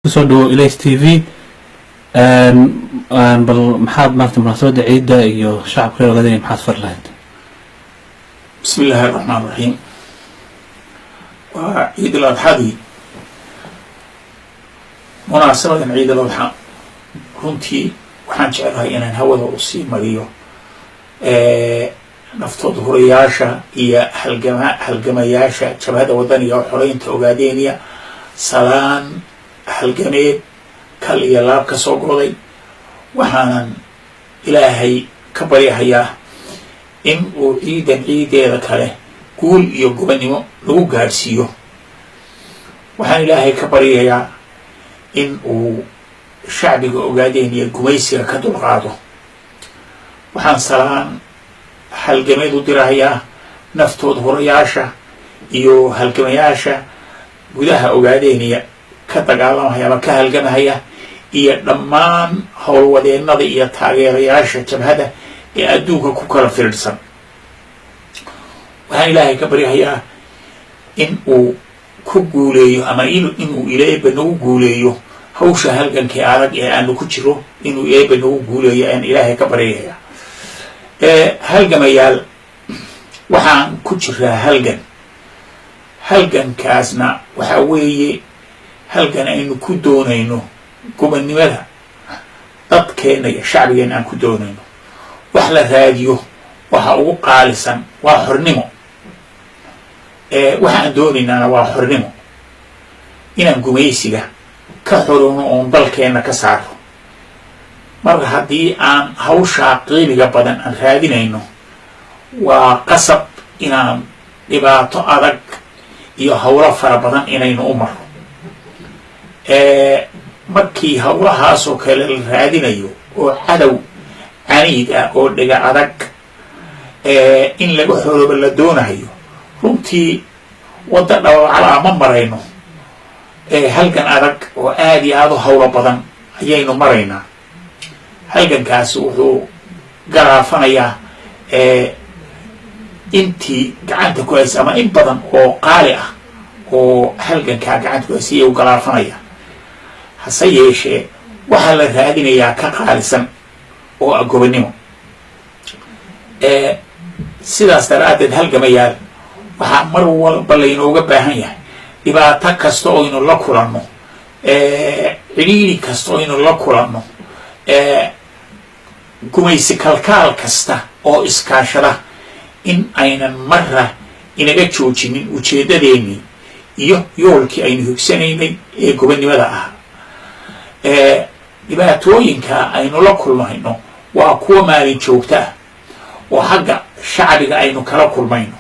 Kusoo dhawow Ilays TV. Bal maxaad maarata munaasabadda ciidda iyo shacabka reer Ogaadenya maxaad fari lahayd? Bismi illaahi araxmaan raxiim. Waa ciid al adxadii, munaasabadan ciid al adxa. Runtii waxaan jeclahay inaan hawada u sii mariyo naftood hurayaasha iyo halgamayaasha Jabhada Wadaniga oo Xoreynta Ogaadeeniya salaan halgameed kal iyo laab ka soo goday. Waxaanan Ilaahay ka baryahayaa in uu ciidan ciideeda kale guul iyo gobannimo lagu gaadhsiiyo. Waxaan Ilaahay ka baryayaa in uu shacbiga Ogaadeeniya gumaysiga ka dulqaado. Waxaan salaan halgameed u dirahayaa naftood hurayaasha iyo halgamayaasha gudaha Ogaadeeniya ka dagaalamahaya ama ka halgamahaya iyo dhammaan howlwadeennada iyo taageerayaasha jabhada ee adduunka ku kala firidhsan. Waxaan Ilaahay ka baryahayaa in uu ku guuleeyo ama inuu Eebe nagu guuleeyo hawsha halgankii adag ee aanu ku jiro, inuu Eebe nagu guuleeyo ayaan Ilaahay ka baryahayaa. Halgamayaal, waxaan ku jiraa halgan. Halgankaasna waxaa weeye halgan aynu ku doonayno gobonnimada dadkeenna iyo shacbigeenna aan ku doonayno. Wax la raadiyo waxa ugu qaalisan waa xornimo. Waxa aan doonaynaana waa xornimo, inaan gumaysiga ka xorowno oon dalkeenna ka saaro. Mar haddii aan hawshaa qiimiga badan aan raadinayno, waa qasab inaan dhibaato adag iyo howlo fara badan inaynu u marro. Markii howlahaasoo kale la raadinayo oo cadow caniid ah oo dhega adag in laga xoroobo la doonayo, runtii wadda dhababcalaa ma marayno. Halgan adag oo aada iyo aada u howlo badan ayaynu maraynaa. Halgankaasi wuxuu garaafanayaa intii gacanta ku haysa ama in badan oo qaali ah oo halgankaa gacanta ku haysa iyau garaafanaya. Hase yeeshee, waxaa la raadinayaa ka qaalisan oo ah gobonnimo. Sidaas daraaddeed, halgamayaal, waxaa mar walba laynooga baahan yahay dhibaato kasta oo aynu la kulanno, cidhiiri kasta oo aynu la kulanno, gumaysi kalkaal kasta oo iskaashada in aynan marra inaga joojinin ujeeddadeenii iyo yoolkii aynu higsanaynay ee gobonnimada ahaa. Dhibaatooyinka aynu la kulmayno waa kuwa maalin joogta ah oo xagga shacbiga aynu kala kulmayno,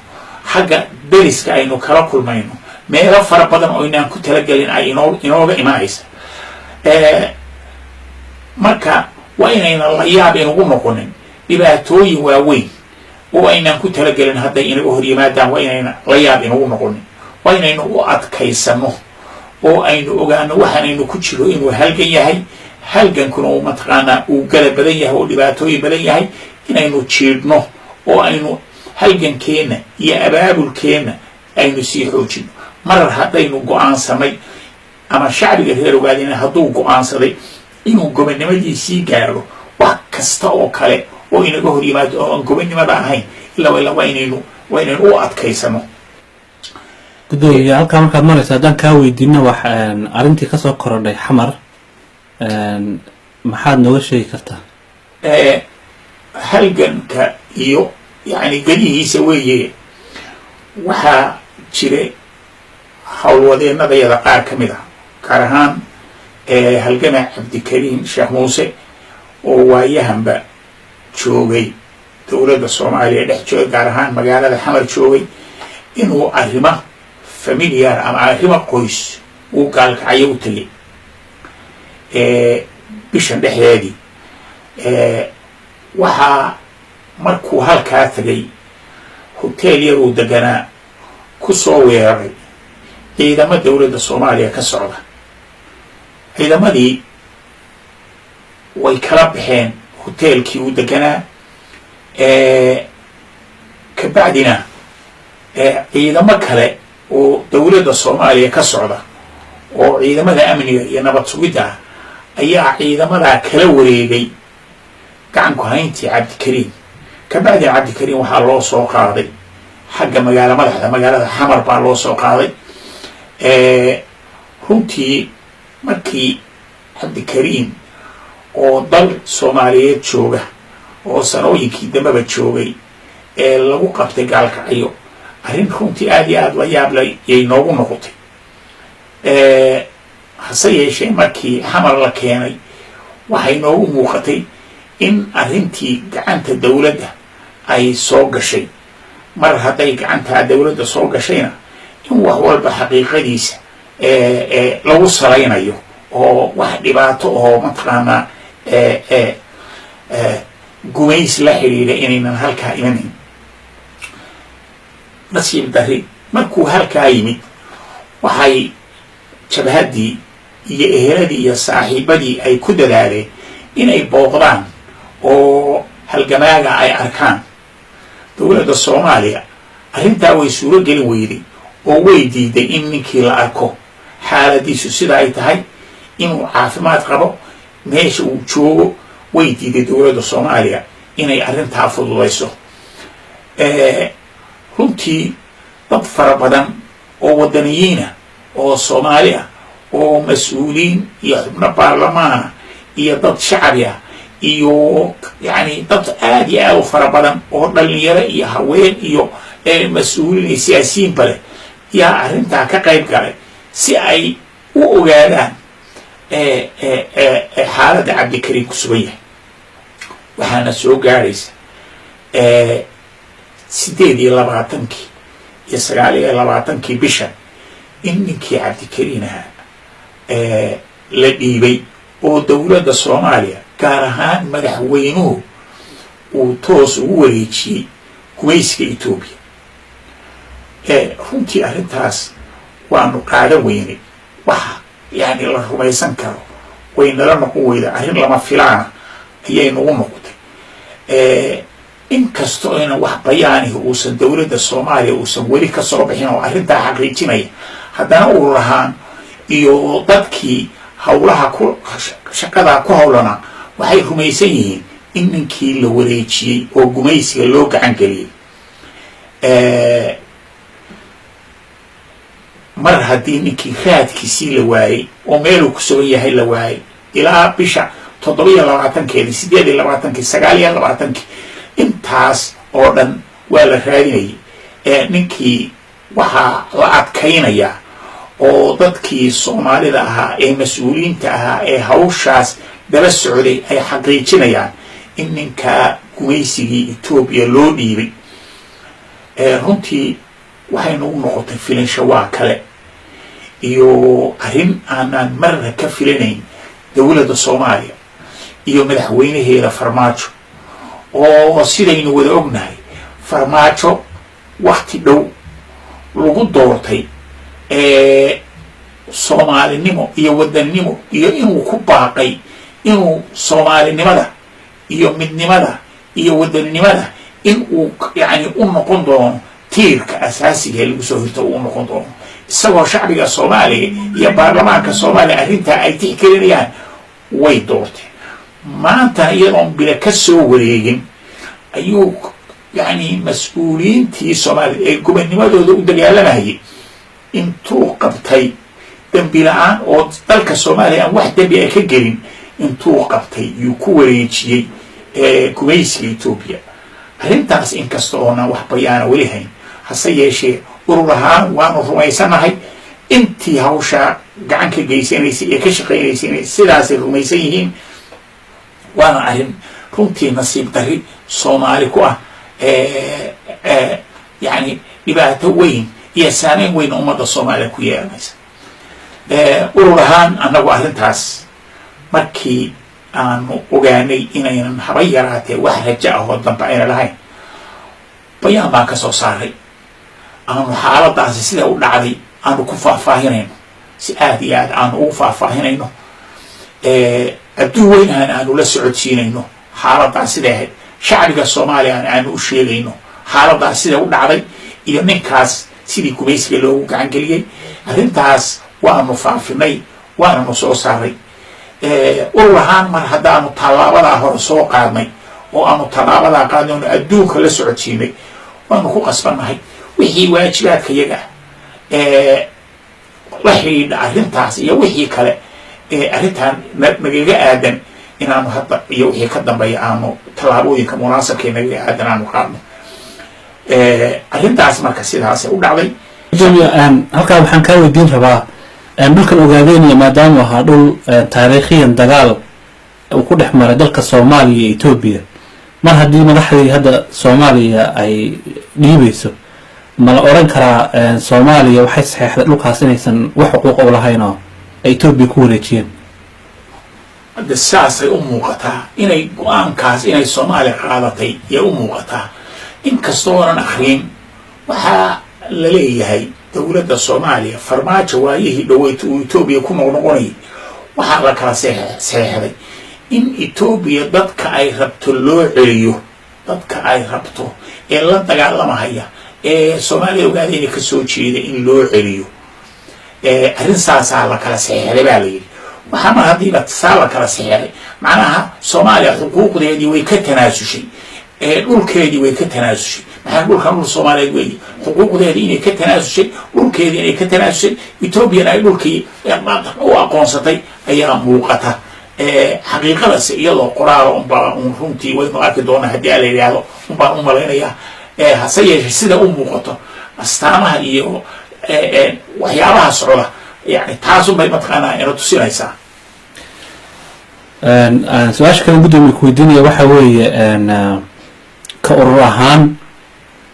xagga deriska aynu kala kulmayno, meelo fara badan oo inaan ku talagelin ay inooga imanaysa. Marka waa inaynan la yaab inugu noqonin dhibaatooyin waaweyn oo aynaan ku talagelin hadday inaga hor yimaadaan. Waa inayna la yaab inugu noqonin, waa inaynu u adkaysano oo aynu ogaano waxaanaynu ku jiro inuu halgan yahay, halgankuna uu mataqaanaa uu gala badan yahay oo dhibaatooyin badan yahay, inaynu jiidhno oo aynu halgankeenna iyo abaabulkeenna aynu sii xoojino. Marar haddaynu go-aansanay ama shacbiga reer Ogaadina hadduu go-aansaday inuu gobonnimadiisii gaadho, wax kasta oo kale oo inaga hor yimaado oo aan gobonnimada ahayn, ilaa ilaa waa inaynu u adkaysano. Gudoomiye, halkaa markaad maraysa haddaan kaa weydiino wax arrintii kasoo korodhay Xamar, maxaad nooga sheegi kartaa? Halganka iyo yani gelihiisa weeye. Waxaa jira howlwadeennadayada qaar ka mid ah, gaar ahaan halgama Cabdikariim Sheekh Muuse oo waayahanba joogay dowladda Soomaaliya dhex joogay, gaar ahaan magaalada Xamar joogay, inuu arrimo familiar ama arrimo qoys uu Gaalkacyo u tegay bishan dhexdeedii. Waxaa markuu halkaa tegay hotel yaruu deganaa ku soo weeraray ciidamo dowladda Soomaaliya ka socda. Ciidamadii way kala baxeen hoteelkii uu deganaa. Kabacdina ciidamo kale oo dowladda Soomaaliya ka socda Oo ciidamada amniga iyo nabad sugidda ah ayaa ciidamadaa kala wareegay gacanku hayntii Cabdikariim. Kabacdina Cabdikariim waxaa loo soo qaaday xagga magaalo madaxda, magaalada Xamar baa loo soo qaaday. Runtii markii Cabdikariim oo dal Soomaaliyeed jooga oo sanooyinkii dambeba joogay ee lagu qabtay Gaalkacyo, arrin runtii aada iyo aada la yaab la yay noogu noqotay. Hase yeeshee markii Xamar la keenay, waxay noogu muuqatay in arrintii gacanta dowladda ay soo gashay. Mar hadday gacantaa dowladda soo gashayna, in wax walba xaqiiqadiisa lagu salaynayo oo wax dhibaato oo mataqaanaa gumays la xidhiidha inaynan halkaa imanayn. Nasiib darri, markuu halkaa yimid, waxay jabhaddii iyo eheladii iyo saaxiibadii ay ku dadaaleen inay booqdaan oo halgamaaga ay arkaan. Dowladda Soomaaliya arrintaa way suuro gelin weyday oo way diiday in ninkii la arko, xaaladiisu sida ay tahay, inuu caafimaad qabo, meesha uu joogo. Way diiday dowladda Soomaaliya inay arrintaa fududayso. Runtii dad fara badan oo waddaniyiina oo Soomaali ah oo mas-uuliyiin iyo xubno baarlamaana iyo dad shacbi ah iyo yacni dad aada iyo aad u fara badan oo dhalinyaro iyo haween iyo mas-uuliin iyo siyaasiyiinba leh yaa arrintaa ka qayb galay si ay u ogaadaan xaaladda Cabdikariim ku sugan yahay. Waxaana soo gaadhaysa 28-kii iyo 29-kii bisha in ninkii Cabdikariin ahaa la dhiibay oo dowladda Soomaaliya, gaar ahaan madaxweynuhu, uu toos ugu wareejiyey gumaysiga Etoobiya. Runtii arrintaas waanu qaadan weynay. Waxa yani la rumaysan karo way nala noqon weyda, arrin lama filaana ayay nagu noqotay. Inkastoo ayna wax bayaanihi uusan dowladda Soomaaliya uusan weli ka soo bixin oo arrintaa xaqiijinaya, haddana urur ahaan iyo dadkii howlaha ku shaqadaa ku howlanaa waxay rumaysan yihiin in ninkii la wareejiyey oo gumaysiga loo gacan geliyey. Mar haddii ninkii raadkiisii la waayey oo meeluu ku sugan yahay la waayey ilaa bisha 27-keedii, 28-kii, 29-kii, intaas oo dhan waa la raadinayay ninkii. Waxaa la adkaynayaa oo dadkii Soomaalida ahaa ee mas-uuliyiinta ahaa ee hawshaas daba socday ay xaqiijinayaan in ninkaa gumaysigii Etoobiya loo dhiibay. Runtii waxay nagu noqotay filinshawaa kale iyo arrin aanaan marna ka filanayn dowladda Soomaaliya iyo madaxweynaheeda Farmaajo, oo sidaynu wada ognahay Farmaajo wakti dhow lagu doortay Soomaalinimo iyo wadannimo iyo inuu ku baaqay inuu Soomaalinimada iyo midnimada iyo wadannimada in uu yani u noqon doono tiirka asaasiga ee lagu soo hirto uu noqon doono, isagoo shacbiga Soomaaliya iyo baarlamaanka Soomaaliya arrintaa ay tixgelinayaan way doorteen. Maantana iyadoon bila ka soo wareegin ayuu yacni mas-uuliyiintii Soomaaliya ee gobonnimadooda u dagaalamayay intuu qabtay dembi la-aan oo dalka Soomaaliya aan wax dembi ay ka gelin intuu qabtay yuu ku wareejiyey gumaysiga Etoobiya. Arrintaas inkasta oonaan wax bayaana weli hayn, hase yeeshee urur ahaan waanu rumaysanahay intii hawshaa gacan ka geysanaysay ee ka shaqaynaysay inay sidaasay rumaysan yihiin. Waana arrin runtii nasiib darri Soomaali ku ah, yacni dhibaato weyn iyo saameyn weyn ummadda Soomaaliya ku yeelanaysa. Urur ahaan annagu arrintaas markii aanu ogaanay inaynan haba yaraatee wax rajo ah oo dambe ayna lahayn, bayaan baan ka soo saaray aanu xaaladaasi sida u dhacday aanu ku faahfaahinayno, si aada iyo aad aanu ugu faahfaahinayno, adduun weynahana aanu la socodsiinayno xaaladaas siday ahayd, shacbiga Soomaaliyana aanu u sheegayno xaaladaas sida u dhacday iyo ninkaas sidii gumaysiga loogu gacan geliyey. Arrintaas Waanu faafinay, waananu soo saaray. Urur ahaan mar haddaanu tallaabadaa hore soo qaadnay oo aanu tallaabadaa qaadnay oonu adduunka la socodsiinay, waanu ku qasbannahay wixii waajibaadka yaga la xidhiidha arrintaas iyo wixii kale ee arrintan nagaga aadan inaanu hadda iyo wixii ka dambeeya aanu tallaabooyinka munaasabkee nagaga aadan aanu qaadno arrintaas. Marka sidaasay u dhacday. Halkaa waxaan kaa weydiin rabaa, dhulkan Ogaadeynaya maadaamuu ahaa dhul taariikhiyan dagaal uu ku dhex maray dalka Soomaaliya iyo Etoobiya, mar haddii madaxdii hadda Soomaaliya ay dhiibayso, ma la odhan karaa Soomaaliya waxay saxeexday dhulkaas inaysan wax xuquuqa u lahayn oo ay Etoobiya ku wareejiyeen? Hadda saasay u muuqataa inay go-aankaas inay Soomaaliya qaadatay yay u muuqataa, inkastoonan akriin. Waxaa la leeyahay dowladda Soomaaliya, Farmaajo waayihii dhaweyta uu Etoobiya ku noqnoqonayay, waxaa la kala saxeexday in Etoobiya dadka ay rabto loo celiyo, dadka ay rabto ee la dagaalamahaya ee Soomaaliya ogaadayna ka soo jeeda in loo celiyo. Arrin saasaa la kala saxeexday baa la yidhi. Waxaa mar haddiiba saa la kala saxeexday, macnaha Soomaaliya xuquuqdeedii way ka tanaasushay, dhulkeedii way ka tanaasushay. Maxaa dhulkan dhul Soomaaliyeed weeye. Xuquuqdeedii inay ka tanaasushay, dhulkeedii inay ka tanaasushay, Etoobiyana ay dhulkii u aqoonsatay ayaa muuqata. Xaqiiqadasi iyadoo qoraala unbaa un runtii waynu arki doonaa haddii ala yidhaahdo unbaan u malaynayaa. Hase yeeshe sida u muuqato astaamaha iyo waxyaabaha socda, yani taasunbay mataqaanaa ina tusinaysaa. Su-aasha kale guddoomiye ku weydiinaya waxaa weeye, ka urur ahaan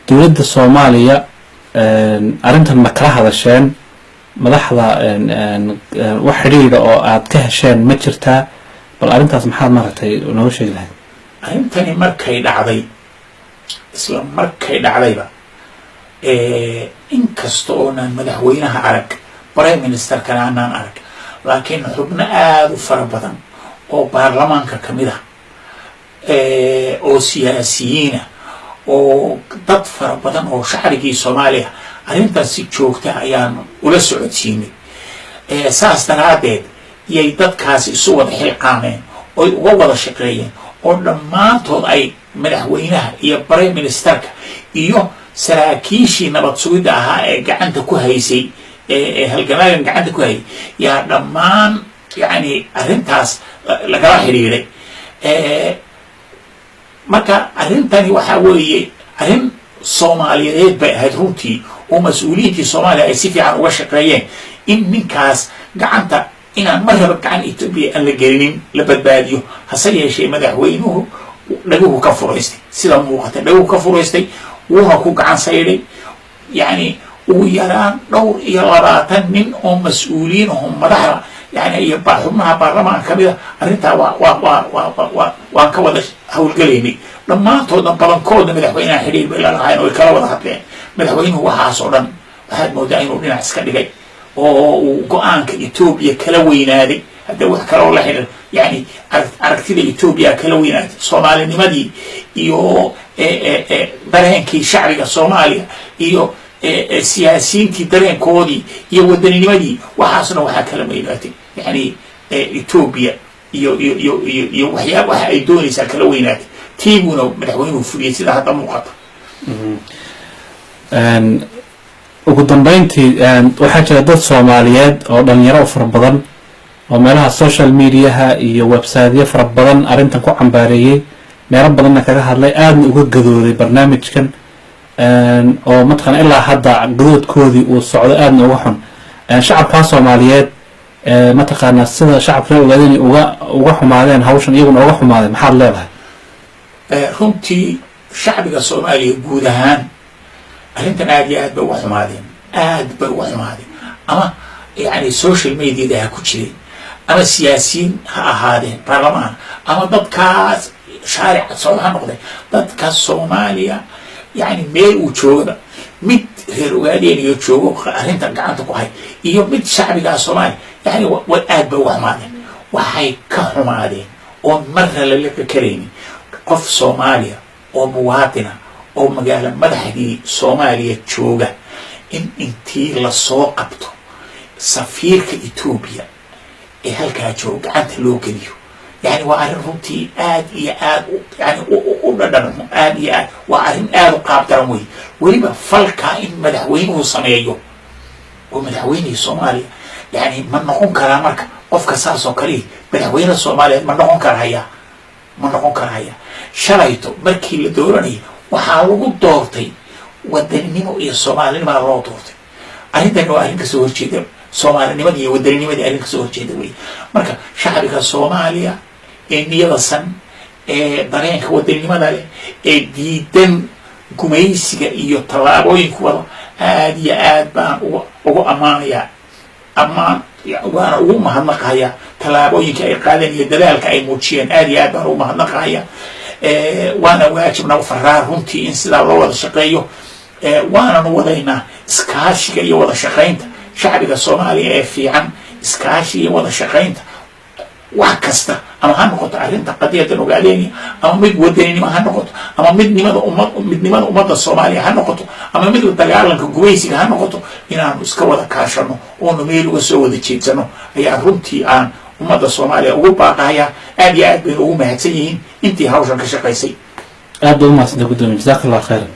dowladda Soomaaliya arrintan ma kala hadasheen madaxda? Wax xidhiidha oo aad ka hesheen ma jirtaa? Bal arrintaas maxaad maaragtay nooga sheegi lahayd? Arrintani markay dhacday, isla markay dhacdayba, inkasta oonaan madaxweynaha arag, prime ministerkana aanaan arag, laakiin xubno aada u fara badan oo baarlamaanka ka mid ah oo siyaasiyiina oo dad fara badan oo shacbigii Soomaaliya arrintaas si joogta ayaan ula socodsiinay. Saas daraaddeed yay dadkaasi isu wada xilqaameen oy uga wada shaqeeyeen oo dhammaantood ay madaxweynaha iyo prime ministerka iyo saraakiishii nabad sugidda ahaa ee gacanta ku haysay ee halgamaagan gacanta ku hayay yaa dhammaan yacni arrintaas lagala xidhiidhay. Marka arrintani waxaa weeye arrin Soomaaliyeed bay ahayd runtii, oo mas-uuliyiintii Soomaaliya ay si fiican uga shaqeeyeen in ninkaas gacanta inaan marnaba gacan Etoobiya aan la gelinin, la badbaadiyo. Hase yeeshee madaxweynuhu dhaguhu ka furaystay, sida muuqata dhaguhu ka furaystay, wuuna ku gacan saydhay. Yacni ugu yaraan 24 nin oo mas-uuliyiin oo madaxda yani iyo xubnaha baarlamaanka kamid a arrintaa waa waan ka wada howlgelaynay dhammaantoodna, badankoodna madaxweynaha xidhiir bay la lahayn oo ay kala wada hadleen. Madaxweynuhu waxaas oo dhan waxaad moodaa inuu dhinac iska dhigay oo uu go-aanka Etoobiya kala weynaaday. Hadda wax kale oo la xidhiir yani aragtida Etoobiya kala weynaaday Soomaalinimadii iyo dareenkii shacbiga Soomaaliya iyo siyaasiyiintii dareenkoodii iyo waddaninimadii, waxaasna waxaa kala weynaatay yani Etoobiya iyo waxyaab waxa ay doonaysaa kala weynaatay. Tiibuuna madaxweynuhu fuliyey sida hadda muuqata. Ugu dambeyntii, waxaa jira dad Soomaaliyeed oo dhalinyaro u fara badan oo meelaha social mediaha iyo websiteyo fara badan arrintan ku cambaareeyey, meelo badanna kaga hadlay, aadna uga gadooday barnaamijkan, oo mataqana ilaa hadda gadoodkoodii uu socdo, aadna uga xun. Shacabkaa Soomaaliyeed mataqaanaa sida shacabka reer Ogaadeen uga xumaadeen hawshan iyaguna uga xumaadeen, maxaad leedahay? Runtii shacbiga Soomaaliya guud ahaan arrintan aad iyo aad bay uga xumaadeen, aad bay uga xumaadeen. Ama yani social mediada ha ku jireen, ama siyaasiyiin ha ahaadeen baarlamaan, ama dadkaas shaarica socdo ha noqdeen, dadka Soomaaliya yani meel uu joogaba, mid reer Ogaadeen iyo joogo arrintan gacanta ku hay iyo mid shacbigaa Soomaaliya, yani aad bay uga xumaadeen. Waxay ka xumaadeen oo marna la liqi karaynin qof Soomaaliya oo muwaadina oo magaalo madaxdii Soomaaliya jooga in intii lasoo qabto Safiirka Etoobiya ee halkaa joogo gacanta loo geliyo, yani waa arrin runtii aad iyo aad yani u dhadhan, aad iyo aad waa arrin aada u qaab daran wey. Weliba falkaa in madaxweynuhu sameeyo oo madaxweynihii Soomaaliya, yani ma noqon karaa marka qofka saas oo kalihi madaxweyne Soomaaliyeed ma noqon karahaya? Ma noqon karahaya? Shalayto markii la dooranayay waxaa lagu doortay wadaninimo iyo soomaalinimaa loo doortay. Arrintani waa arrin kasoo horjeeda soomaalinimadii iyo waddaninimadii, arrin kasoo horjeeda wey. Marka shacbiga Soomaaliya ee niyada san, ee dareenka wadaninimada leh, ee diidan gumaysiga iyo tallaabooyinku wada, aada iyo aad baan ugu ammaanayaa, ammaan waana ugu mahadnaqahayaa tallaabooyinka ay qaadeen iyo dadaalka ay muujiyeen. Aad iyo aad baan ugu mahadnaqahaya. Waana waajib nagu faraa runtii in sidaa loo wada shaqeeyo, waananu wadaynaa iskaashiga iyo wada shaqaynta shacbiga Soomaaliya ee fiican, iskaashiga iyo wada shaqaynta wax kasta, ama ha noqoto arrinta qadiyadan Ogaadenia, ama mid wadaninimo ha noqoto, ama midnimada ummad, midnimada ummadda Soomaaliya ha noqoto, ama mid dagaalanka gumaysiga ha noqoto, inaanu iska wada kaashano oonu meel uga soo wada jeedsano ayaa runtii aan ummadda Soomaaliya ugu baaqahaya. Aad iyo aad bayna ugu mahadsan yihiin intii hawshan ka shaqaysay. Aad baad umahadsantay, gudoomiye, jazaak Allah khayran.